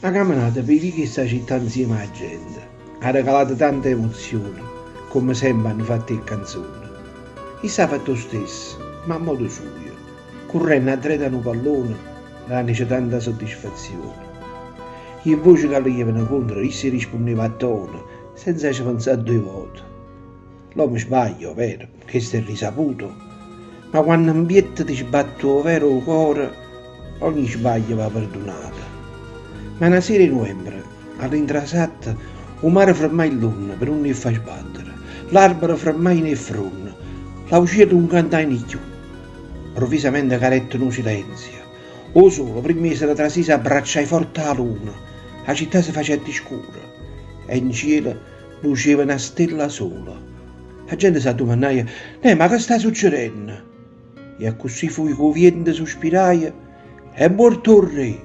Ha cammenato p' 'e viche 'e 'sta città 'nzieme 'a gente, ha regalato tanta emozione, comme sempe hanno fatto 'e canzone. Isso ha fatto 'o stesso, ma a modo sujo, currenno addreto a nu pallone, dannece tanta soddisfazione. 'E vvoce ca le jevano contro, isso 'e rispunneva a tono, senza ce penzà doje vote. L'ommo sbaglia, overo, chesto è risaputo, ma quanno 'mpietto te sbatte overo 'o core, ogni sbaglio va perdunato. Ma na sera 'e nuembre, all'intrasatta, 'o mare fermaje ll'onne pe nun 'e fa sbattere, l'arbere fermajeno 'e ffronne, l'aucielle nun cantajeno cchiù. Mpruvvisamente cadette nu silenzio. 'O sole, primma 'e se ne trasì, s'abbracciaje forte 'a luna, 'a città se facette scura e 'ncielo Luceva na stella sola. A gente s'addumannaje, Neh, ma che sta succerenno? E accussì fuje ca 'o viento suspiraje, È muorto 'o rre!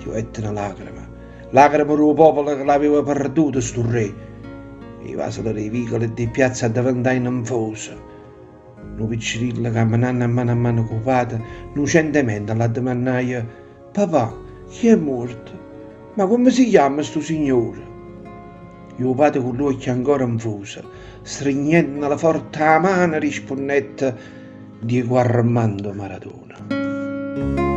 Chiuvette na lacrema, lacrema d' 'o popolo ca l'aveva perduto stu rre. 'E vasole d' 'e vicole e d' 'e piazze addeventajeno 'nfose. Nu piccerillo cammenanno a mano a mano cu 'o pate, 'nnucentemente l'addimannaje, Papà, chi è muorto? Ma comme si chiamma stu signore? E 'o pate cu ll'uocchie ancora 'nfuse, strignennole forte 'a mano, rispunnette, Diego Armando Maradona.